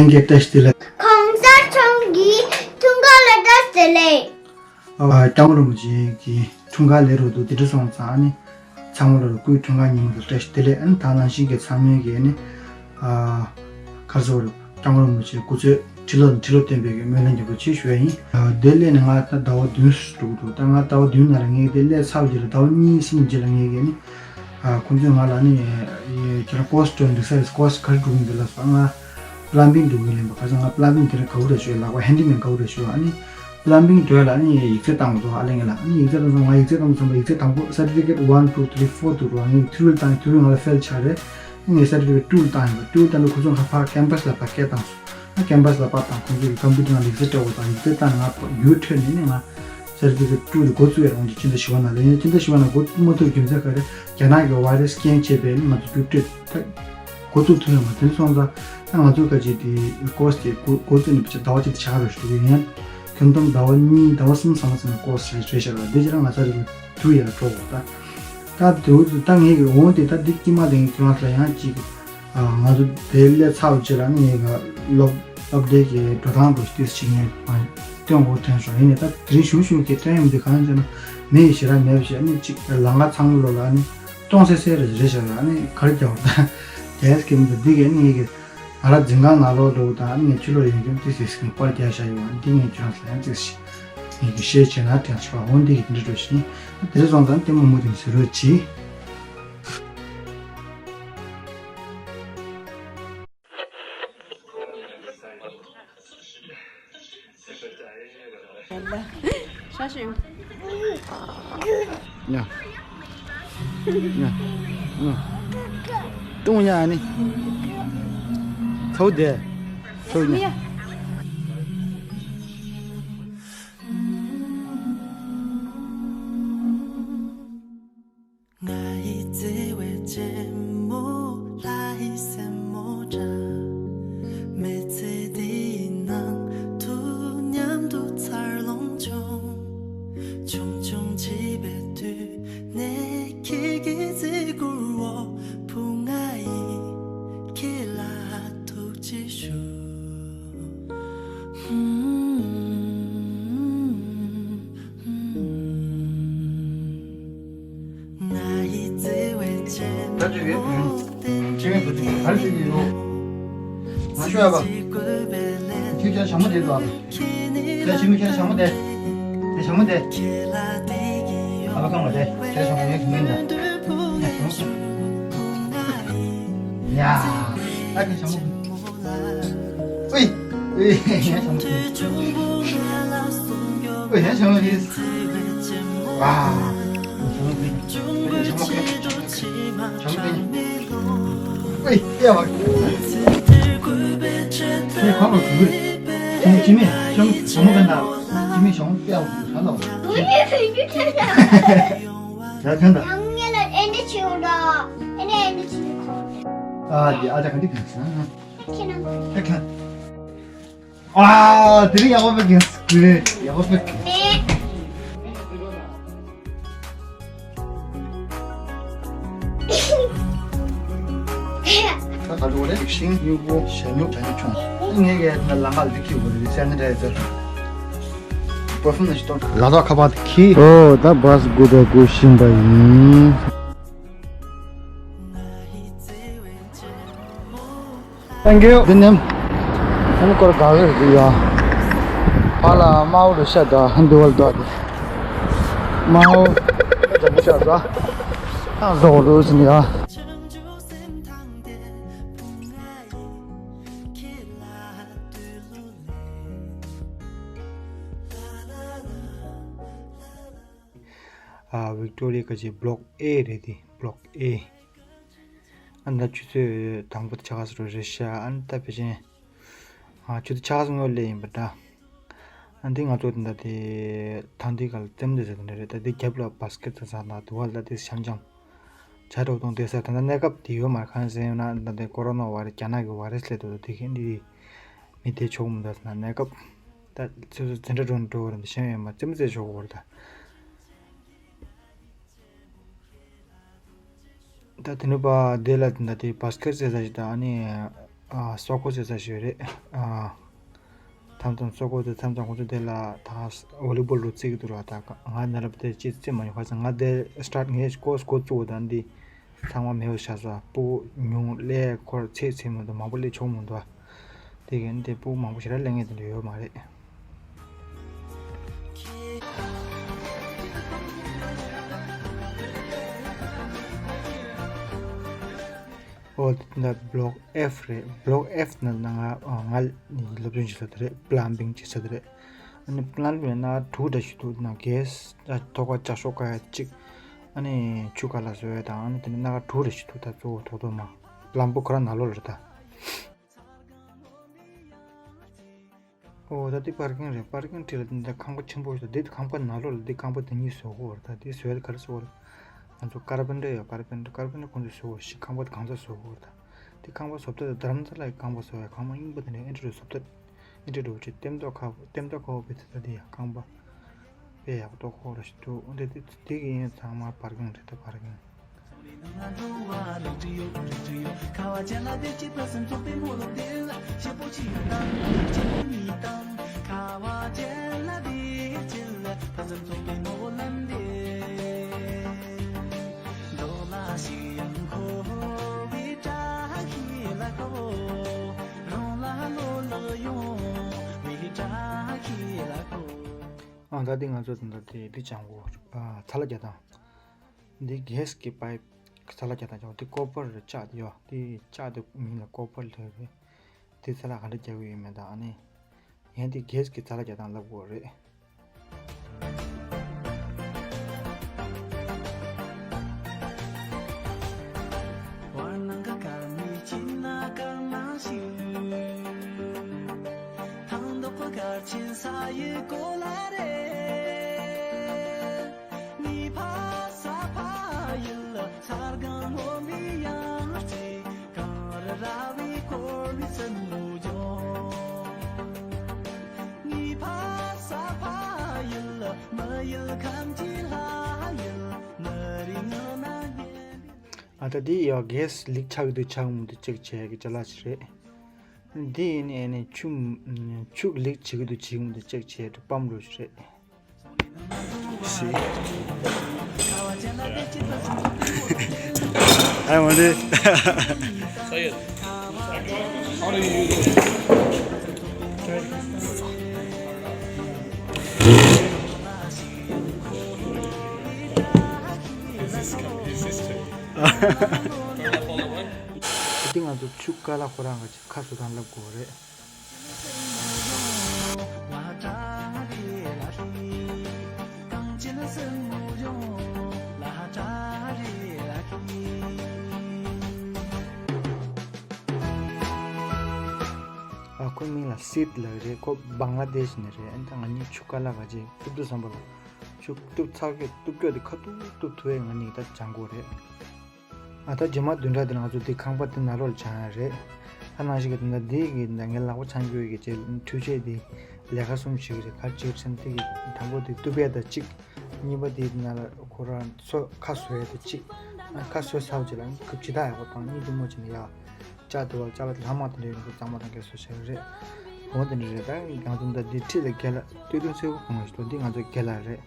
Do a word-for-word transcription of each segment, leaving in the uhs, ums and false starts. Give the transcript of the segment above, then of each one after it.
ལྷན་རྒྱས་བཀྲ་ཤིས་བདེ་ལེགས། གོང་ས་མཆོག་གི་འཁྲུངས་སྐར་ལ་བཀྲ་ཤིས་བདེ་ལེགས། ཨ། སྐྱབས་མགོན་རིན་པོ་ཆེ་གི་འཁྲུངས་སྐར་ལས་རོགས་འདུག་དེ་འདྲ་སོང་ཙང་ཨ་ནི། ཚང་མ་ལ་སྐུའི་འཁྲུངས་སྐར་ཉིན་མོ་དང་བཀྲ་ཤིས་བདེ་ལེགས། ཨ་ནི་ད་ནང་བཞིན་གྱི་ཚང་མས་ཀྱི་ཨ་ནི། ཨ། ག་རེ་ཟེར་དགོས་རེད། སྐྱབས་མགོན་རིན་པོ་ཆེ་སྐུ་ཚེ་ཁྲི་ལོ་ཁྲི་ལོ་བརྟན་པའི་གི་སྨོན་ལམ་རྒྱག་པ་ཆེད་ཞུ་ཡ་ཡིན། ཨ། དེ་སླེབས་ནས་ང་ད་ཟླ་བ་བདུན་འགྲོ་གི་འདུག་ད་ང་ཟླ་བ་བདུན་ནང་ལ་ངས་དེ་སླེབས་ཚར་བ་རྗེས་ལ་ཟླ་བ་གཉིས་གསུམ་རྗེས་ལ་ངས་ཀྱི་ཨ་ནི། ཨ། ཁོང་ཚོས་ང་ལ་ནི། ཁྱེད་རང་ཀོ་སི་ཊི་འགྲོ་འདུག་ས་རེད། ཀོ་སི་ཊི་ག་རེ་འགྲོ་གི་འདུག་ལབ་སོང་། ང་པ་ལམ་བིང་འགྲོ་གི་ཡིན་པ། ག་ཚོད་ང་པ་ལམ་བིང་དེ་རིང་དགའ་པོ་རེད་ཞུ་ལག་པ་ཧེན་ཌི་མེན་དགའ་པོ་རེད་ཞུ། ཨ་ནི་པ་ལམ་བིང་འགྲོ་ཡ་ལ་ཨ་ནི་ཡིག་ཚད་བཏང་དགོས་འདུག་ཨ་ལས་ངེད་ལ་ཨ་ནི་ཡིག་ཚད་བཏང་སོང་། ང་ཡིག་ཚད་བཏང་སོང་བ། ཡིག་ཚད་དང་པོ་སར་ཊི་ཕི་ཀེ་ཊི་ཝན་ཊུ་ཐི་རི་ཕོར་འདུག་ར། ངས་ཐི་རི་ཝན་བཏང་ཡིན། ཐི་རི་ཝན་ང་ལ་ཕེལ་ཆགས་རེད། ཨ་ནི་ངས་སར་ཊི་ཕི་ཀེ་ཊི་ཊུ་ལ་བཏང་ཡིན་པ། ཊུ་ལ་བཏང་དུས་ཁོ་ཚོ་ང་ཕར་ཁེམ་པ་སི་ལ་ཕར་སྐད་བཏང་སོང་། ཨ། ཁེམ་པ་སི་ལ་ཕར་བཏང་། ཁོང་ཚོ་གི་ཀམ་པུ་ཊར་ནང་ཡིག་ཚད་སྤྲད་དགོས་དང་། ཡིག་ཚད་བཏང་ནས་ང་ཡུལ་ཁྲོད་ནས་ནི་ང་སར་ཊི་ཕི་ཀེ་ཊི་ཊུ་དེ་འགོ་བཙུགས་ཡ་རང་གི་སྤྱི་ཟླ་བཞི་པ་ནང་ལ་ཡིན། སྤྱི་ཟླ་བཞི་པ་ནང་འགོ་མ་ཐུབ་རྒྱུ་མཚན་ག་རེ། རྒྱ་ནག་གི་བྷའི་རེ་སི་རྐྱེན་བྱས་པས་ནི་ང་ཚོ་རྒྱུགས་སྤྲོད་ད་འགོ་བཙུགས་ཐུབ་ཡོད་མ་རེད། དེ་སོང་ཙང་ད་ང་ཚོ་ག་ཅིག་དེ་ཀོ་སི་དེ་འགོ་འགོ་བཙུགས་ནས་ཕྱི་ཟླ་བ་གཅིག་དེ་ཆགས་རོགས་ཞུ་གི་ཡིན། ཁྱོན་བསྡོམས་ཟླ་བ་གཉིས་ཟླ་བ་གསུམ་ཙམ་ཙམ་ནས་ཀོ་སི་རེད་རེད་ཤག་ལ། དེ་རྗེས་ལ་ང་ཚོ་རེ་ཐུབ་ཡ་འགྲོ་དགོས། ད་ད་དེ་འུ་ད་ངས་འོང་དེ་ད་འདི་དཀྱིལ་མ་དེ་ཁྱོད་རང་ལ་ཡང་ཅིག་ང་ཚོ་དེ་སླེབས་ཚར་བ་བྱས་ལ་ནི་ངས་ག་སློབ་སློབ་གྲྭའི་གི་འགྲོ་སྟངས་འགྲོ་ཤི་དུས་ཅིག་ངས་སྟོན་དགོས་དྲན་སོང་། ཡིན་ནའི་ད་དེ་རིང་ཞུ་ཞུ་གི་སྟོན་ཡོང་དུས་གང་ཡིན་ཟེར་ན་མི་ཡི་ཞེ་དྲག་མེད་པ་ཞིག་ཨ་ནི་ཅིག་ལམ་ཁ་ཚང་མ་ལོ་ལ་ཨ་ནི་སྟོང་སེ་སེ་རེ་རེ་བཞག་ཡོད། ཨ་ནི་ག་རེ་རྒྱག་བ་ད་རྒྱལ་སྐྱེ་མི་འདུག་འདི་གས་ནི་ངས་གི་ང་རང་འཛིན་ཁང་ནང་ལོགས་འགྲོ་དང་ཨ་ནི་ངས་ཕྱི་ལོགས་ཡོང་རྒྱུ་དེ་སིག་སིག་པར་རྒྱག་བཞག་ཡོད། ཨ་ནི་འདི་ངས་ཁྱོད་རང་ལ་ཡང་ཙིག་ཞིག་ངས་གི་ཤེར་བྱས་ན་དྲན་སོང་། འོ་འདི་གི་འདི་འདྲ་འགྲོ་ཞིག་ཡིན། དེ་རེ་སོང་ཙང་ལྟད་མོ་མུ་མཐུད་གཟིགས་རོགས་གྱིས། ཡ། ཡ། ཡ། ཏུང་ཡ་ནི། ཚའོ་དེ། ཚའོ་ཉ། ང་ཡི་བརྩེ་བའི་གཅེན་མོ། ལྷ་ཡི་སྲས་མོ་འདྲ། མི་ཚེ་འདིའི་ནང་དུ་མཉམ་དུ་འཚར་ལོངས་བྱུང་། ཆུང་ཆུང་བྱིས་པའི་དུས་ནས་ཁྱེད་ཀྱི་བརྩི་བཀུར་འོག་བུ་ང་ཡིས་ཁྱེད་ལ་ཐུགས་རྗེ་ཞུ། ང་ཡི་བརྩེ་བའི་གཅེན་མོ། བསྟན་འཛིན་གྱི་ཡོད། ང་ཤོད་ཡ་པ། ཁྱོད་ཀྱང་བྱང་མོ་དེ་འགྲོ་ཨ། ཁྱོད་ཕྱི་མི་ཁྱོད་བྱང་མོ་དེ། དེ་བྱང་མོ་དེ། ཨ་ཕ་གང་བ་དེ། ཁྱོད་བྱང་མོ་ངས་གིན་ད། ཡ། ཨ་ཁྱོད་བྱང་མོ། ཨོའི། ཨོའི། ཡ་བྱང་མོ། ཨོའི་ཡ་བྱང་མོ་དེ། ཨ། བྱང་མོ་དེ། བྱང་མོ་དེ། བྱང་མོ་དེ། ཨོའི། ཡ་བ། ཁྱེད་གང་ལ་གུས། ཁྱེད་ཅི་མེད་ཤོང་ཞོ་མོ་གན་ད། ཅི་མེད་ཤོང་ཏེ་ཨོ་ཧ་ལོ། ཡ་ཁན་ད། ཨ་ཡ་ཨ་ཅག་ག་འདི་གན་ས། ཁྱེད་ཁན། ཁྱེད་ཁན། ཨ། དེ་རིང་ཡག་པོ་དཔེ་གིན་སྐུལ་ཡག་པོ་དཔེ་གིན། ད་ག་རེ་རེད། ཤིང་སྨྱུག་པོ་ཞྭ་སྨྱུག་བྱ་སྨྱུག་ཆུང་། ངས་གས་ན་ལམ་ཁ་ལ་འདི་ཁྱེར་དགོས་རེད། སེ་ནི་ཊའི་ཛར་པར་ཕིའུམ་ནི་ཞིག་གཏོང་། ལ་དྭགས་ཁ་པར་དེ་ཁྱེར། ཨོ་ད་བྷ་སི་སྒུག་པའི་སྒུག་བཞིན་པ་ཡིན། Thank you. འདི་ནི། ཨ་ནི་སྐོར་ག་གི་རེད་ཡ། ཕ་ལ་དམར་པོ་རུ་ཤ་དང་འདི་བལ་དོ་དེ། དམར་པོ། ཨ་ཅག་འདི་ཤ་ཟ། ཨ་ཟོག་རུ་ཟིན་ཡ། ཨ། ཝིག་ཏོ་རི་ཡ་ག་ཅིག་བྷི་ལོག་ཨེ་རེད་དེ། བྷི་ལོག་ཨེ། ཨ་ནི་ད་ཆུ་ཚོད་དང་པོ་དེ་ཆ་ག་ས་རུ་རེད་ཤག་ཨ་ནི་ད་ཕལ་ཆེར་ང་ཆུ་ཚོད་ཆ་ག་ས་སྔོན་སླེབས་ཡིན་པ་འདྲ། ཨ་འདི་ང་ཚོ་འདི་འདྲ་དེ་ཐང་འདི་ག་ལ་རྩེད་མོ་རྩེ་ས་འདི་འདྲ་རེད། ད་འདི་རྒྱབ་ལ་བྷ་སི་ཀེ་ཊི་རྩེ་ས་དང་དེ་བ་ལ་ད་དེ་འཆམ་འཆམ་བྱ་འགྲོ་གཏོང་བསྡད་ས། ད་ལྟ་གནས་སྐབས་དེ་ཡོད་མ་རེད། གང་ཟེར་ན་ད་ལྟ་གོ་རོ་ན་བ་རེད། རྒྱ་ནག་གི་བ་རེ་སི་སླེབས་འདུག་ད་དེ་གི་འདི་མི་དེ་ཆོག་མི་འདུག་ཟེར་ན་གནས་སྐབས་ད་ཚོད་ཚོད་འཛིན་གྲྭ་འགྲོ་འགྲོ་བ་རེད། འདི་གཞན་ཡོད་མ་རྩེད་མོ་རྩེ་ཆོག་གི་རེད་ད། ད་དེ་ནས་པ་དེ་ལ་ད་དེ་བྷ་སི་ཀེ་ཊི་རྩེ་ས་ཞིག་དང་ཨ་ནི་ ཨ་སོག་པོ་ཟེར་ས་ཞིག་རེད། ཨ་མཚམས་མཚམས་སོག་པོ་དེ་མཚམས་མཚམས་ཁོང་ཚོ་དེ་ལ་ད་ཝོ་ལི་བོལ་རུ་རྩེ་གི་འདུག་ར། ད་ང་ན་རབས་དེ་ཅི་རྩེ་མ་མྱོང་། ཁ་སང་ང་དེ་སི་ཊར་ངས་ཀོ་སི་འགོ་བཙུགས་པ་དང་འདི་ཚང་མ་མེད་པ་བཞག་སོང་། སྤུ་གུ་ཉུང་ཀླད་ཀོར་ཚད་ཚད་མི་འདུག་མང་པོ་ཀླད་ཆོག་མི་འདུག་དེ་གན་དེ་སྤུ་གུ་མང་པོ་ཞེ་དྲག་ཀླད་ངན་དེ་འདྲ་ཡོད་མ་རེད། ཨོ་དེ་འདྲ་བྷི་ལོག་ཨེཕ་རེད། བྷི་ལོག་ཨེཕ་ནང་ང་ང་སློབ་སྦྱོང་བྱེད་ས་དེ་རེད། པི་ལམ་བིང་བྱེད་ས་དེ་རེད། ཨ་ནི་པི་ལམ་བིང་ན་དྲུག་འདྲ་ཞིག་འདུག་ན་གེ་སི་ཐོག་ཁ་ལྕགས་ཤོག་ཀ་གཅིག་ཨ་ནི་ཆུ་ཁ་ལ་བཟོ་ཡ་དང་། ཨ་ནི་དེ་ནི་སྣ་ཁ་དྲུག་རེ་ཞིག་འདུག་ད་གཙོ་བོ་ཐོག་ཐོག་མ་པི་ལམ་པོ་ཁོ་རང་ནང་ལོགས་ལ་རེད་ད། ཨོ་ད་འདི་པར་ཀིང་རེད། པར་ཀིང་འཁྲིས་ལ་འདི་འདྲ་ཁང་པ་ཆེན་པོ་ཞིག་འདུག་འདི་ཁང་པ་ནང་ལོགས་ལ་འདི་ཁང་པ་འདི་གཉིས་བཟོ་གི་ཡོད་རེད་ད། འདི་བཟོ་ཡ་དེ་ག་རེ་བཟོ་གི་ཡོད་རེད། ང་ཚོ་ཀར་པེན་ཊར་ཡོད། ཀར་པེན་ཊར་ཀར་པེན་ཊར་ཁོང་ཚོས་བཟོ་གི་ཡོད། ཤི་ཁང་པ་དེ་གང་ཚ་བཟོ་གི་ཡོད་རེད་ད། འདི་ཁང་པ་བཟོ་སྟངས་དེ་རྡ་རམ་ས་ལ་གི་ཁང་པ་བཟོ་ཡ་ཁང་པ་རྙིང་པ་དེ་འདྲ། ཨེ་འདྲ་བཟོ་སྟངས་ཨེ་འདྲ་འགྲོ་བྱེད། ལྟེམ་ཐོག་ཁ་ལྟེམ་ཐོག་ཁ་བོ་དཔེ་ཚ་ཚ་དེ་ཡ་ཁང་པ་དཔེ་ཡག་པོ་ཏོག་ཁོག་ར་ཞིག་འདུག་འདི་འདི་འདི་གི་ཡིན་ཚང་མ་པར་ཀིང་རེད་ད། པར་ཀིང་། ཨ་ད་འདི་ང་ཚོ་ད་ལྟ་དེ་འདི་སྦྱང་གོ། ཨ་ཚ་ལ་རྒྱག་སྟངས། འདི་གེ་སི་གི་པའིབ་ཚ་ལ་རྒྱག་སྟངས་ཀྱང་འདི་ཀོ་པར་ལྕགས་དེ་ཡོད། འདི་ལྕགས་དེ་མིང་ལ་ཀོ་པར་ལབ་རེད། འདི་ཚ་ལ་ག་འདྲ་རྒྱག་གི་ཡོད་མེད་དང་། ཨ་ནི་ཡང་འདི་གེ་སི་གི་ཚ་ལ་རྒྱག་སྟངས་ལབ་དགོས་རེད། ཨ་ད་འདི་ཡ་གེ་སི་ལིག་ཆགས་འདུག་ཆགས་མི་འདུག་ཅེག་བྱེད་ཀྱི་ཅ་ལག་ཅིག་རེད། འདི་ཡིན་ནའི་ཆུ་ཆུ་ལིག་བྱེད་ཀྱི་འདུག་བྱེད་ཀྱི་མི་འདུག་ཅེག་བྱེད་དུ་པམ་རོ་ཞིག་རེད། See. I want it. Sayed, how do you use it? Is this, is this the དེ་ང་ཚོ་ཆུ་ཀ་ལ་ཁོ་རང་གི་ཁ་བཟོ་སྟངས་ལབ་དགོས་རེད། ཨ་ཁོའི་མིང་ལ་སིད་ལབ་རེད། ཁོ་བང་ལ་དེཤ་ནས་རེད། ཨ་ནི་ད་ང་གཉིས་ཆུ་ཀ་ལ་ག་ཅིག་གཏུབ་དུས་ཙམ་པ་ལ་ཆུ་གཏུབ་ཚར་གི་གཏུབ་སྐྱོ་དེ་ཁ་གཏུབ་གཏུབ་ཐུབ་ཡས་ང་གཉིས་ད་སྦྱང་དགོས་རེད། ཨ་ད་རྗེས་མ་བདུན་ཕྲག་འདི་ལ་ང་ཚོ་འདི་ཁང་པ་འདི་ནང་ལོགས་ལ་སྦྱང་ཡ་རེད། ཨ་ནང་བཞིན་གྱི་འདི་ན་འདི་གི་ད་ངའི་ལག་པ་འཆང་རྒྱུ་ཡི་གི་ཅེ་འཕྲུལ་ཆས་འདི་ལས་ཀ་གསུམ་ཞིག་རེད། ག་ཅིག་ཟེར་ན་འདི་གི་དང་པོ་འདི་གཏུབ་ཡ་ད་གཅིག་གཉིས་པ་འདི་ནང་ལ་ཁོ་རང་ཚོ་ཁ་བཟོ་ཡ་ད་གཅིག་ཨ་ཁ་བཟོས་ཚར་བ་ཅིག་ལ་ཁབ་ཇི་ལྟར་ཡག་པོ་དང་གཉིས་འདི་མོ་ཅིག་ནས་ཡ། ལྕགས་དེ་བ་ལྕགས་པ་ལྷག་མ་དེ་འདྲ་ཡོང་དུས་གཙང་མ་དང་རྒྱ་སོ་ཞེ་རེད། འོ་དེ་འདྲ་རེད། ད་ང་ཚོ་འདི་འདི་ཁྲིད་ལ་རྒྱལ་ལ་སྟོད་ཐུང་སེར་པོ་གང་ཞིག་འདུག་འདི་ང་ཚོ་རྒྱལ་ལ་རེད།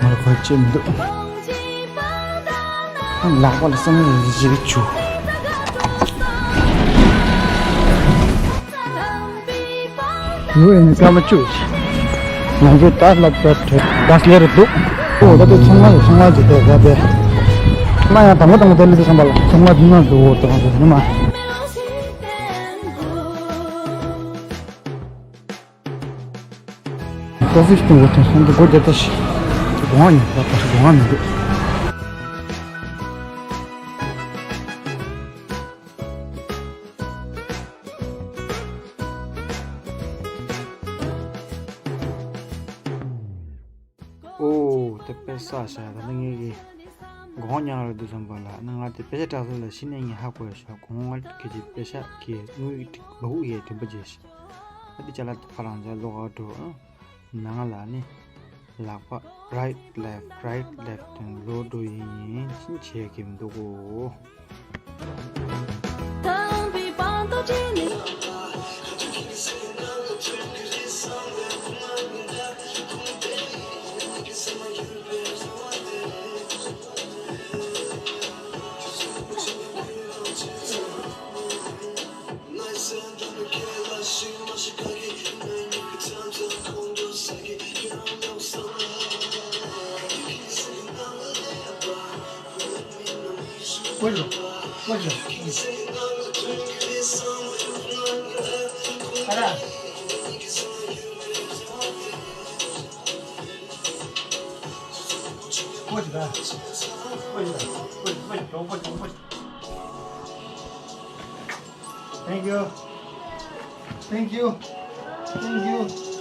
ང་ལ་གོ་ཅི་མི་འདུག་ལག་པ་ལ་བསམ་བློ་ཞིག་བྱུག་ཡུལ་ནི་སྐར་མ་བཅུ། ང་ཚོས་ད་ལབ་ད་དེ་ད་ལེ་རུ་འདུག་ཨོ་ད་དེ་ཚོང་ལ་ཚོང་ལ་ཅིག་དེ་ད་དེ་ང་ཡང་དང་པོ་དང་པོ་དེ་ལི་དེ་བསམ་པ་ལ་ཚོང་ལ་འདི་ན་འདུག་འོ་ད་ང་ཚོ་ནི་མ། ཀོ་ཕི་སྟོན་དགོས་དང་སོང་དུ་སྒོ་རྒྱབ་ད་ཞིག་སྒོ་ང་ཉོ་ད་པ་སྒོ་ང་མི་འདུག་ཨོ་དེ་དཔེ་ས་ཞ་ད་ནི་ངེད་ཀྱི་ དགོང་ཉག་རེད་འདུག་བསམ་པ་ལ་ནི་ང་དེ་པེ་ཤ་སྐྲག་སོང་ལ་ཤི་ནས་ངས་ཧ་གོ་ཡ་ཤག་དགོང་ང་གི་ཅི་པེ་ཤ་གི་དངུལ་གི་བ་ཧུ་ཡའི་དྲིན་པ་རྗེས་ཤག་ཨ་དེ་ཅ་ལག་ཕ་རང་ཅག་ལོག་ཨ་འགྲོ་ནང་ལ་ནི་ལག་པ་right left right left དང་ལོག་འགྲོ་ཡིན་ཕྱིན་ཆད་ཀྱི་མི་འདུག་གོ། Thank you. Thank you. Thank you.